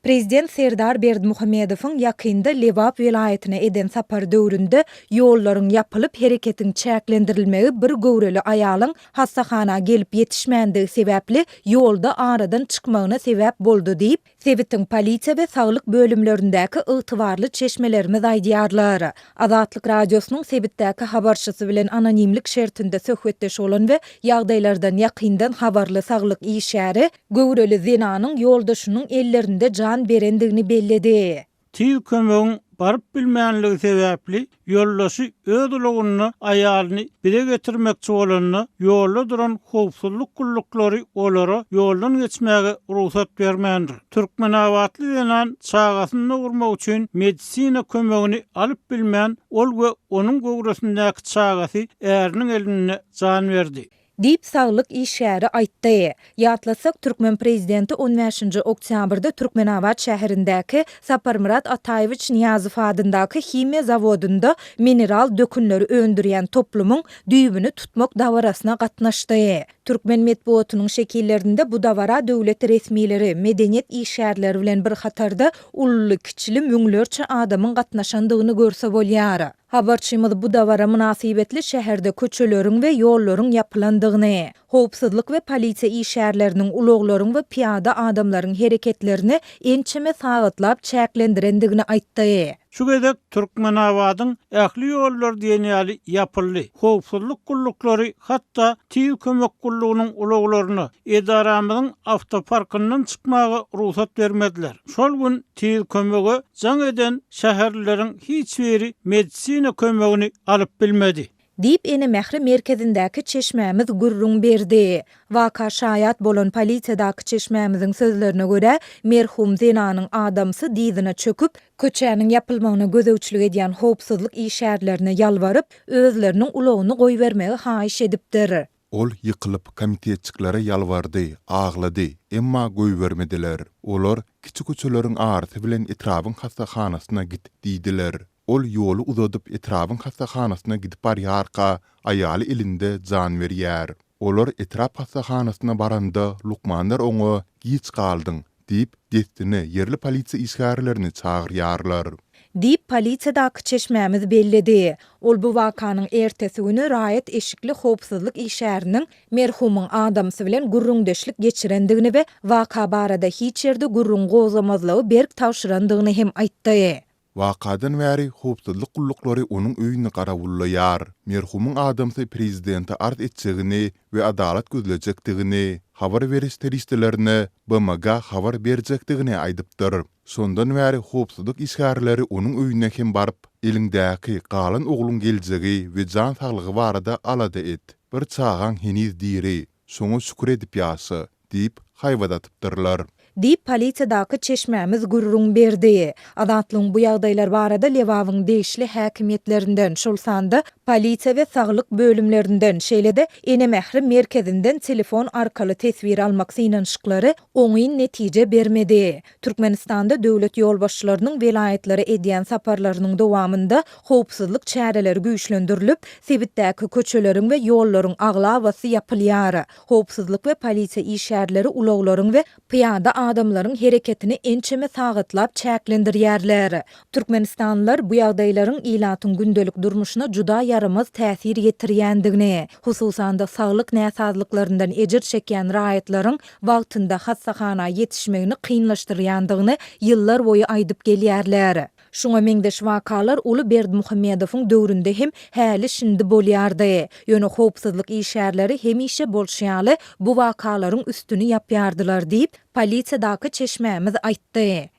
Prezident Serdar Berdimuhamedowyň ýakynda Lebap welaýatyna eden sapary döwründe ýollaryň ýapylyp, hereketiň çäklendirilmegi bir göwreli aýalyň hassahana gelip ýetişmändigi sebäpli ýolda aradan çykmagyna sebäp boldy diýip, Sebitiň polisiýa we saglyk bölümlerindäki ygtybarly çeşmelerimiz aýdýarlar. Azatlyk Radiosynyň sebitdäki habarçysy bilen anonimlik şertinde söhbetdeş bolan we ýagdaýlardan ýakyndan habarly saglyk işgäri göwreli zenanyň ýoldaşynyň ellerinde jan berendigini belledi. Tiz kömegiň baryp bilmänligi sebäpli, ýoldaşy öz ulagynda aýalyny bize getirmekçi bolanda, ýolda duran howpsuzlyk gulluklary olara ýoldan geçmäge rugsat bermändir. Türkmenabatly zenan çagasyny dogurmak üçin medisina kömegini alyp bilmän, ol we onuň göwresindäki çagasy äriniň elinde jan berdi. Diýip, saglyk işgäri aýtdy. Ýatlatsak, türkmen prezidenti on bäşinji oktýabrda Türkmenabat şäherindäki Saparmyrat Ataýewiç Nyýazow adyndaky himiýa zawodynda mineral dökünleri öndürýän toplumyň düýbüni tutmak dabarasyna gatnaşdy. Türkmen metbugatynyň şekillerinde bu dabara döwlet resmileri, medeniýet işgärleri bilen bir hatarda ululy-kiçili müňlerçe adamyň gatnaşandygyny görse bolýar. Habarçymyz bu dabara mynasybetli şäherde köçeleriň we ýollaryň ýapylandygyny, howpsuzlyk we polisiýa işgärleriniň ulaglaryň we pyýada adamlaryň hereketlerini ençeme sagatlap çäklendirendigini aýtdy. Şu gezek Türkmenabadyň ähli ýollary diýen ýaly ýapyldy. Howpsuzlyk gulluklary hatda Tiz kömek gullugynyň ulaglaryna edaramyzyň awtoparkyndan çykmaga rugsat bermediler. Şol gün Tiz kömege jaň eden şäherlileriň hiç biri medisina kömegini alyp bilmedi. Diýip, Ene mähri merkezindäki çeşmämiz gürrüň berdi. Waka şaýat bolan polisiýadaky çeşmämiziň sözlerine görä, merhum zenanyň adamsy dyzyna çöküp, köçäniň ýapylmagyna gözegçilik edýän howpsuzlyk işgärlerine ýalbaryp, özleriniň ulagyny goýbermegi haýyş edipdir. Ol ýykylyp, komitetçiklere ýalbardy, aglady, emma goýbermediler. Olar, Kiçi köçeleriň arasy bilen etrabyň hassahanasyna git diýdiler. Ol ýoly uzadyp, etrabyň hassahanasyna gidip barýarka, aýaly elinde jan berýär. Olar etrap hassahanasyna baranda, lukmanlar oňa, Giç galdyň, diýip, dessine ýerli polisiýa işgärlerini çagyrýarlar. Diýip, polisiýadaky çeşmämiz belledi. Ol bu wakanyň ertesi güni raýat eşikli howpsuzlyk işgäriniň merhumyň adamsy bilen gürrüňdeşlik geçirendigini we waka barada hiç ýerde gürrüň gozgamazlygy berk tabşyrandygyny hem aýtdy. Wakadan bäri howpsuzlyk gulluklary onuň öýüni garawullaýar. Merhumyň adamsy prezidente arz etjegini we adalat gözlejekdigini, habar beriş serişdelerine, BMG habar berjekdigini aýdypdyr. Şondan bäri howpsuzlyk işgärleri onuň öýüne hem baryp, Eliňdäki galan ogluň geljegi we jan saglygy barada alada et. Bir çagaň heniz diri, şoňa şükür edip ýaşa. Diýip, haýbat atypdyrlar. Diýip, polisiýadaky çeşmämiz gürrüň berdi. Azatlygyň bu ýagdaýlar barada Lebabyň degişli häkimiýetlerinden, şol sanda polisiýa we saglyk bölümlerinden, şeýle-de Ene mähri merkezinden telefon arkaly teswir almak synanyşyklary oňyn netije bermedi. Türkmenistanda döwlet ýolbaşçylarynyň welaýatlara edýän saparlarynyň dowamynda howpsuzlyk çäreleri güýçlendirilip, sebitdäki köçeleriň we ýollaryň aglabasy ýapylýar. Howpsuzlyk we polisiýa işgärleri ulaglaryň we pyýada adamlaryň hereketini ençeme sagatlap çäklendirýärler. Türkmenistanlylar bu ýagdaýlaryň ilatyň gündelik durmuşyna juda ýaramaz täsir ýetirýändigini, hususan-da saglyk näsazlyklaryndan ejir çekýän raýatlaryň wagtynda hassahana ýetişmegini kynlaşdyrýandygyny ýyllarboýy aýdyp gelýärler. Şuňa meňzeş wakalar uly Berdimuhamedowyň döwründe hem häli-şindi bolýardy. Ýöne howpsuzlyk işgärleri hemişe bolşy ýaly bu wakalaryň üstüni ýapýardylar diýip, polisiýadaky çeşmämiz aýtdy.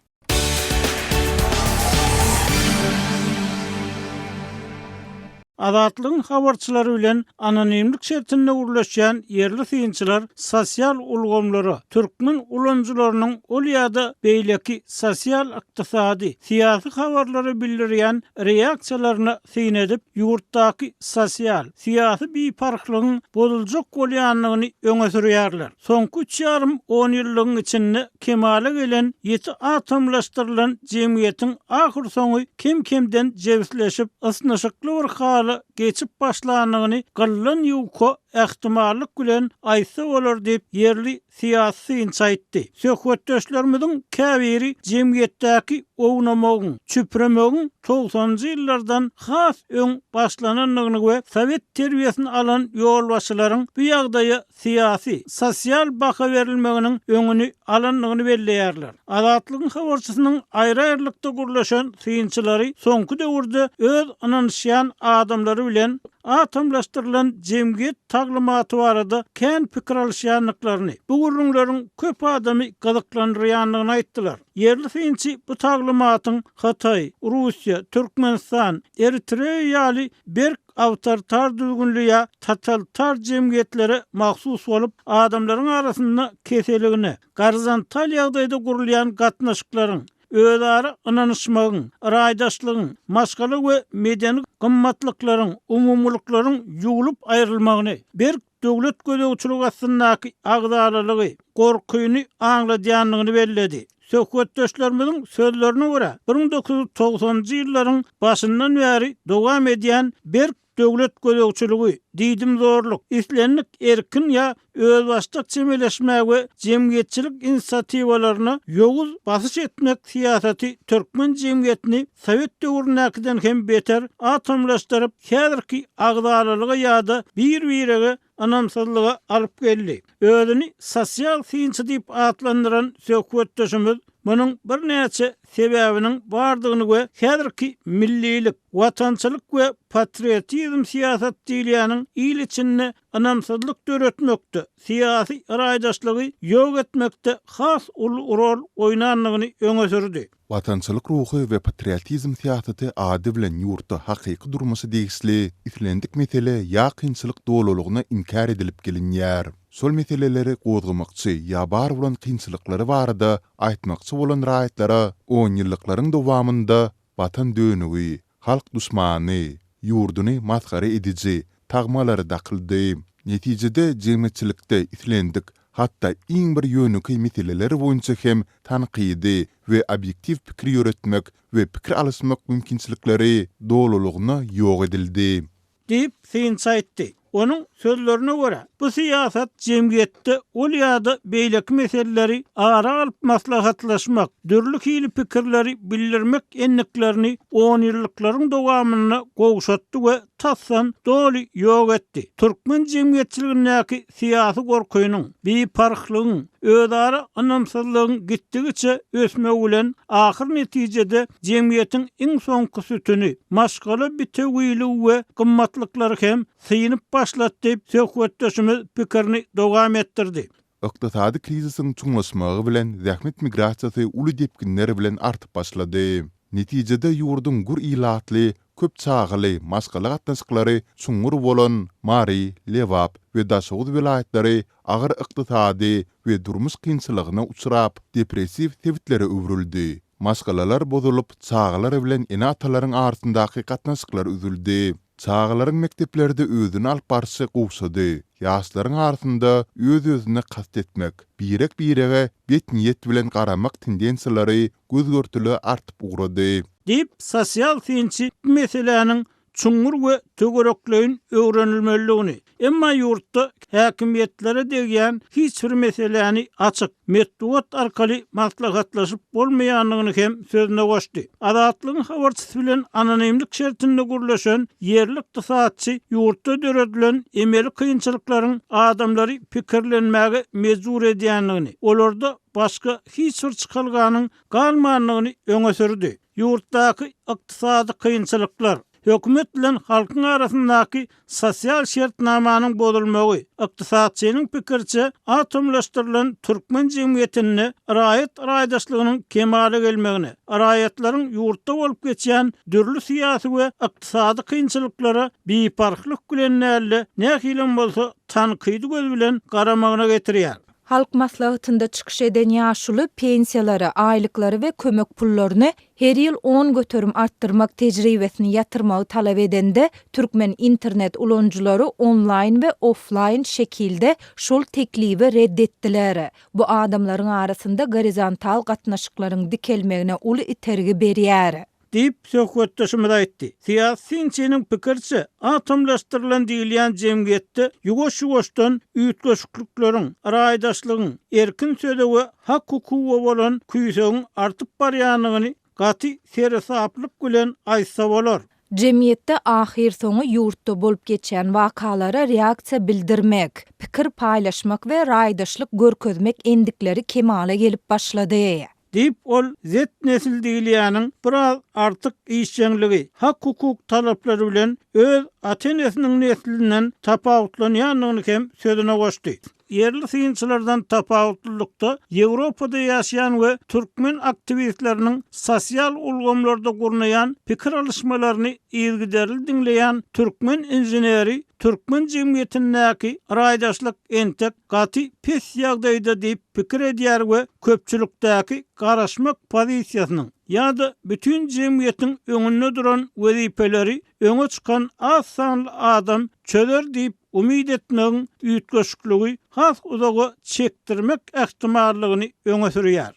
Azatlygyň habarçylary bilen anonimlik şertinde gürleşýän ýerli synçylar sosial ulgamlara türkmen ulanyjylarynyň ol ýa-da beýleki sosial-ykdysady, syýasy habarlara bildirýän reaksiýalaryna syn edip, ýurtdaky sosial, syýasy biparhlygyň bozuljak bolýandygyny öňe sürýärler. Soňky üç ýarym onýyllygyň içinde kemala gelen ýiti atomlaşdyrylan jemgyýetiň ahyrsoňy kem-kemden jebisleşip, ysnyşykly bir hala geçip başlandygyny gyldan ýuka ähtimallyk bilen aýtsa bolar diýip, ýerli syýasy synçy aýtdy. Söhbetdeşlerimiziň käbiri jemgyýetdäki ownamagyň, çüpremegiň togsanynjy ýyllardan has öň başlanandygyny we sowet terbiýesini alan ýolbaşçylaryň bu ýagdaýa syýasy, sosial baha berilmeginiň öňüni alandygyny belleýärler. Azatlygyň habarçysynyň aýry-aýrylykda gürleşen synçylary soňky döwürde öz ynanyşýan adamlary bilen atomlaşdyrylan jemgyýet taglymaty barada kän pikir alyşýandyklaryny, bu gürrüňleriň köp adamy gyzyklandyrýandygyny aýtdylar. Ýerli synçy bu taglymatyň Hytaý, Russiýa, Türkmenistan, Eritreýa ýaly berk awtoritar düzgünli ýa totalitar jemgyýetlere mahsus bolup, adamlaryň arasynda keseligine, gorizontal ýagdaýda gurulýan gatnaşyklaryň, özara ynanyşmagyň, raýdaşlygyň, maşgala we medeni gymmatlyklaryň, umumylyklaryň ýuwlup aýrylmagyny, berk döwlet gözegçiligi astyndaky agzalalygy, gorkyny aňladýandygyny belledi. Söhbetdeşlerimiziň sözlerine görä, 1990-njy ýyllaryň başyndan bäri dowam edýän berk döwlet gözegçiligi, diýdimzorluk, islendik erkin ýa özbaşdak çemeleşmä we jemgyýetçilik inisiatiwalaryna ýowuz basyş etmek syýasaty türkmen jemgyýetini sowet döwründäkiden hem beter atomlaşdyryp, häzirki agzalalyga ýa-da bir-birege ynamsyzlyga alyp geldi. Özüni sosial synçy diýip atlandyran söhbetdeşimiz munuň birnäçe sebäbiniň bardygyny we häzirki millilik, watançylyk we patriotizm syýasat diýilýäniň il içinde ynamsyzlyk döretmekde, syýasy raýdaşlygy ýok etmekde has uly rol oýnandygyny öňe sürdi. Watançylyk ruhy we patriotizm syýasaty ady bilen ýurtda hakyky durmuşa degişli islendik mesele ýa kynçylyk dolulygyna inkär edilip gelinýär. Şol meseleleri gozgamakçy ýa bar bolan kynçylyklary barada aýtmakçy bolan raýatlara onýyllyklaryň dowamynda Watan dönügi, halk duşmany, ýurduny masgara ediji tagmalary dakyldy. Netijede jemgyýetçilikde islendik, hatda iň bir ýönekeý meseleler boýunça hem tankydy we obýektiw pikir ýöretmek we pikir alyşmak mümkinçilikleri dolulygyna ýok edildi. Diýip, synçy aýtdy. Onuň sözlerine görä, bu syýasat jemgyýetde ol ýa-da beýleki meseleleri ara alyp maslahatlaşmak, dürli hili pikirleri bildirmek endiklerini onýyllyklaryň dowamynda gowşatdy we tasdan doly ýok etdi. Türkmen jemgyýetçiligindäki syýasy gorkynyň, biparhlygyň, özara ynamsyzlygyň gitdigiçe ösmegi bilen ahyr netijede jemgyýetiň iň soňky sütüni, maşgala bitewiligi we gymmatlyklary hem synyp başlady diýip, söhbetdeşimiz pikirini dowam etdirdi. Ykdysady krizisiň çuňlaşmagy bilen zähmet migrasiýasy uly depginler bilen artyp başlady. Netijede ýurduň gür ilatly, köp çagaly maşgala gatnaşyklary çuňňur bolan Mary, Lebap we Daşoguz welaýatlary agyr ykdysady we durmuş kynçylygyna uçrap, depressiw sebitlere öwrüldi. Maşgalalar bozulyp, çagalar bilen ene-atalaryň arasyndaky gatnaşyklar üzüldi. Çagalaryň mekdeplerde özüni alyp barşy gowşady. Ýaşlaryň arasynda öz-özüne kast etmek, birek-birege bet niýet bilen garamak tendensiýalary göz-görtele artyp ugrady. Diýip, sosial synçy bu meseläniň çuňňur we töwerekleýin öwrenilmelidigini, emma ýurtda häkimiýetlere degýän hiç bir meseläni açyk, metbugat arkaly maslahatlaşyp bolmaýandygyny hem sözüne goşdy. Azatlygyň habarçysy bilen anonimlik şertinde gürleşen ýerli ykdysatçy ýurtda döredilen emeli kynçylyklaryň adamlary pikirlenmäge mejbur edýändigini, olarda başga hiç bir çykalganyň galmandygyny öňe sürdi. Ýurtdaky ykdysady kynçylyklar, hökümet bilen halkyň arasyndaky sosial şertnamanyň bozulmagy, ykdysatçynyň pikiriçe, atomlaşdyrylan türkmen jemgyýetinde raýat raýdaşlygynyň kemala gelmegine, raýatlaryň ýurtda bolup geçýän dürli syýasy we ykdysady kynçylyklara biparhlyk bilen däl-de, nähilem bolsa tankydy göz bilen garamagyna getirýär. Halk Maslahatynda çykyş eden ýaşuly pensiýalary, aýlyklary we kömek pullaryny her ýyl 10% artdyrmak tejribesini ýatyrmagy talap edende, türkmen internet ulanyjylary onlaýn we oflaýn şekilde şol teklibi red etdiler. Bu adamlaryň arasynda gorizontal gatnaşyklaryň dikelmegine uly itergi berýär. Diýip, söhbetdeşimiz aýtdy. Syýasy synçynyň pikiriçe, atomlaşdyrylan diýilýän jemgyýetde ýuwaş-ýuwaşdan üýtgeşiklikleriň, raýdaşlygyň, erkin söze we hak-hukuga bolan küýsegiň artyp barýandygyny gaty seresaplyk bilen aýtsa bolar. Jemgyýetde ahyrsoňy ýurtda bolup geçýän wakalara reaksiýa bildirmek, pikir paýlaşmak we raýdaşlyk görkezmek endikleri kemala gelip başlady. Diýip, ol Z-nesil diýilýäniň biraz artyk işjeňligi, hak-hukuk talaplary bilen öz ata-enesiniň neslinden tapawutlanýandygyny hem sözüne goşdy. Ýerli synçylardan tapawutlylykda, Ýewropada ýaşaýan we türkmen aktiwistleriniň sosial ulgamlarda gurnaýan pikir alyşmalaryny yzygiderli diňleýän türkmen inženeri türkmen jemgyýetindäki raýdaşlyk entek gaty pes ýagdaýda diýip pikir edýär we köpçülikdäki garaşmak pozisiýasynyň ýa-da bütin jemgyýetiň öňünde duran wezipeleri öňe çykan az sanly adam çözer diýip umyt etmegiň üýtgeşikligi has uzaga çekdirmek ähtimallygyny öňe sürýär.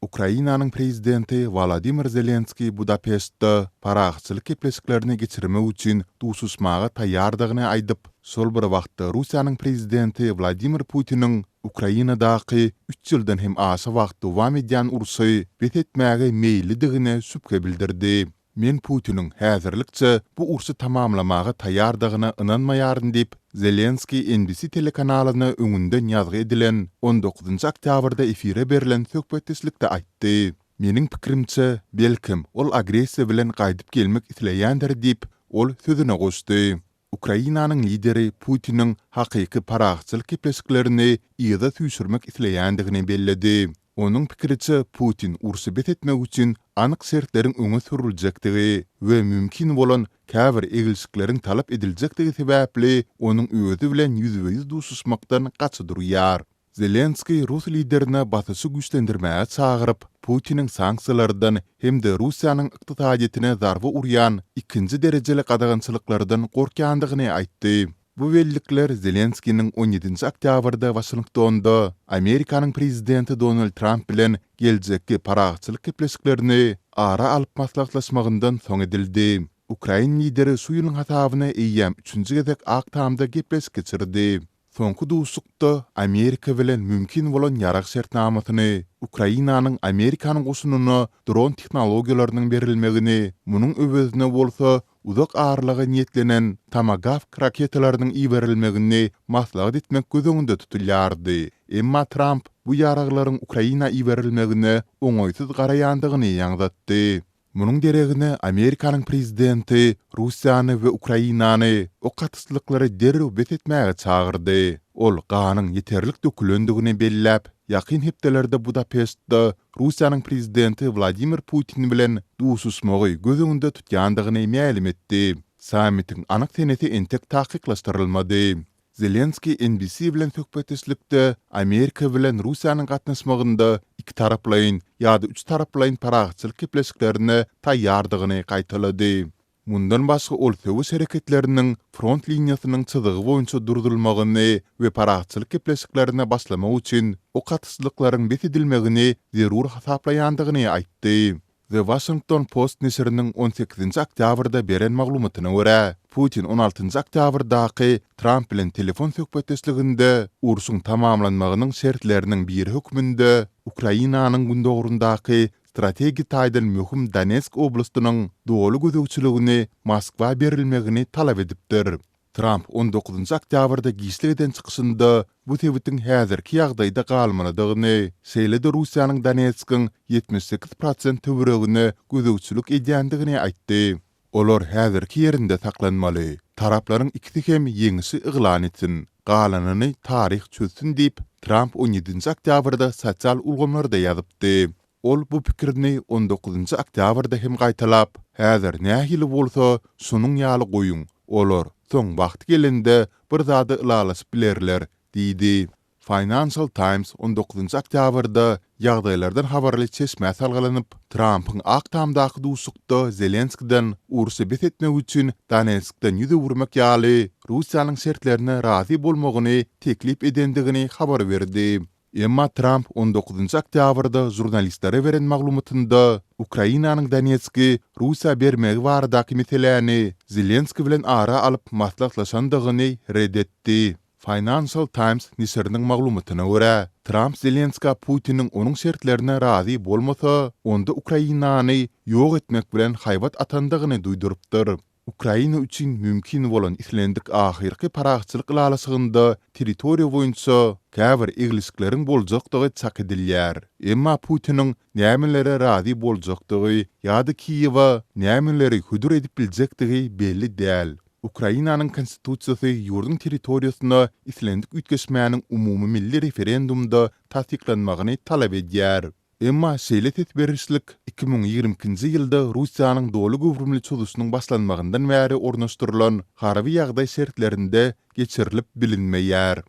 Ukrainanyň prezidenti Wolodymyr Zelenskiý Budapeştde parahatçylyk gepleşiklerini geçirmek üçin duşuşmaga taýýardygyny aýdyp, şol bir wagtda Russiýanyň prezidenti Wladimir Putiniň Ukrainadaky üç ýyldan hem aşa wagt dowam edýän urşy bes etmäge meýillidigine şübhe bildirdi. Men Putiniň häzirlikçe bu urşy tamamlamaga taýýardygyna ynanmaýaryn diýip, Zelenskiý NBC telekanalyna öňünden ýazgy edilen on dokuzynjy oktýabrda efire berlen söhbetdeşlikde aýtdy. Meniň pikirimçe, belkem, ol agressiýa bilen gaýdyp gelmek isleýändir diýip, ol sözüne goşdy. Ukrainanyň lideri Putiniň hakyky parahatçylyk gepleşiklerini yza süýşürmek isleýändigini belledi. Onuň pikiriçe, Putin urşy bes etmek üçin anyk şertleriň öňe sürüljekdigi we mümkin bolan käbir eglişikleriň talap ediljekdigi sebäpli onuň özi bilen ýüzbe-ýüz duşuşmakdan gaça durýar. Zelenskiý rus liderine basyşy güýçlendirmäge çagyryp, Putiniň sanksiýalardan hem-de Russiýanyň ykdysadyýetine zarba urýan ikinji derejeli gadagançylyklardan gorkýandygyny aýtdy. Bu bellikler Zelenskiniň on ýedinji oktýabrda Waşingtonda Amerikanyň prezidenti Donald Tramp bilen geljekki parahatçylyk gepleşiklerini ara alyp maslahatlaşmagyndan soň edildi. Ukrain lideri şu ýylyň hasabyna eýýäm üçünji gezek Ak Tamda gepleşik geçirdi. Soňky duşuşykda Amerika bilen mümkin bolan ýarag şertnamasyny, Ukrainanyň Amerikan goşunyna dron tehnologiýalarynyň berilmegini, munuň öwezine bolsa uzak aralyga niýetlenen Tomagawk raketalarynyň iberilmegini maslahat etmek göz öňünde tutulýardy. Emma Tramp bu ýaraglaryň Ukraina iberilmegine oňaýsyz garaýandygyny ýaňzatdy. Munuň deregine Amerikanyň prezidenti Russiýany we Ukrainany ok atyşlyklary derrew bes etmäge çagyrdy. Ol ganyň ýeterlik dökülendigini belläp, ýakyn hepdelerde Budapeştde Russiýanyň prezidenti Wladimir Putin bilen duşuşmagy göz öňünde tutýandygyny mälim etdi. Sammitiň anyk senesi entek takyklaşdyrylmady. Zelenskiý NBC bilen söhbetdeşlikde Amerika bilen Russiýanyň gatnaşmagynda ikitaraplaýyn ýa-da üçtaraplaýyn parahatçylyk gepleşiklerine taýýardygyny gaýtalady. Mundan başga ol söweş hereketleriniň front liniýasynyň çyzygy boýunça durzulmagyny we parahatçylyk gepleşiklerine başlamak üçin ok atyşlyklaryň bes edilmegini zerur hasaplaýandygyny aýtdy. The Washington Post neşiriniň on sekizinji oktýabrda beren maglumatyna görä, Putin on altynjy oktýabrdaky Tramp bilen telefon söhbetdeşliginde urşuň tamamlanmagynyň şertleriniň biri hökmünde Ukrainanyň gündogaryndaky strategik taýdan möhüm Donetsk oblastynyň doly gözegçiligini Moskwa berilmegini talap edipdir. Tramp on dokuzynjy oktýabrda giçlik eden çykyşynda bu sebitiň häzirki ýagdaýda galmalydygyny, şeýle-de Russiýanyň Donetskiň 78 prosent töweregine gözegçilik edýändigini aýtdy. Olar häzirki ýerinde saklanmaly. Taraplaryň ikisi hem ýeňişi yglan etsin. Galanyny taryh çözsün diýip, Tramp on ýedinji oktýabrda sosial ulgamlarda ýazypdy. Ol bu pikirini on dokuzynjy oktýabrda hem gaýtalap, Häzir nähili bolsa, şonuň ýaly goýuň, olar soň wagty gelende bir zada ylalaşyp bilerler diýdi. Financial Times on dokuzynjy oktýabrda ýagdaýlardan habarly çeşmä salgylanyp, Trampyň Ak Tamdaky duşuşykda Zelenskiden urşy bes etmek üçin Donetskden ýüz öwürmek ýaly Russiýanyň şertlerine razy bolmagyny teklip edendigini habar berdi. Emma Tramp on dokuzynjy oktýabrda žurnalistlere beren maglumatynda Ukrainanyň Donetski Russiýa bermegi baradaky meseläni Zelenski bilen ara alyp maslahatlaşandygyny ret etdi. Financial Times neşiriniň maglumatyna görä, Tramp Zelenskä Putiniň onuň şertlerine razy bolmasa, onda Ukrainany ýok etmek bilen haýbat atandygyny duýdurypdyr. Ukraina üçin mümkin bolan islendik ahyrky parahatçylyk ylalaşygynda territoriýa boýunça käbir eglişikleriň boljakdygy çak edilýär. Emma Putiniň nämelere razy boljakdygy ýa-da Kiýewe nämeleri hödür edip biljekdigi belli däl. Ukrainanyň Konstitusiýasy ýurduň territoriýasyna islendik üýtgeşmäniň umumymilli referendumda tassyklanmagyny talap edýär. Emma şeýle ses berişlik 2022-nji ýylda Russiýanyň doly göwrümli çozuşynyň başlanmagyndan bäri ornaşdyrylan harby ýagdaý şertlerinde geçirilip bilinmeýär.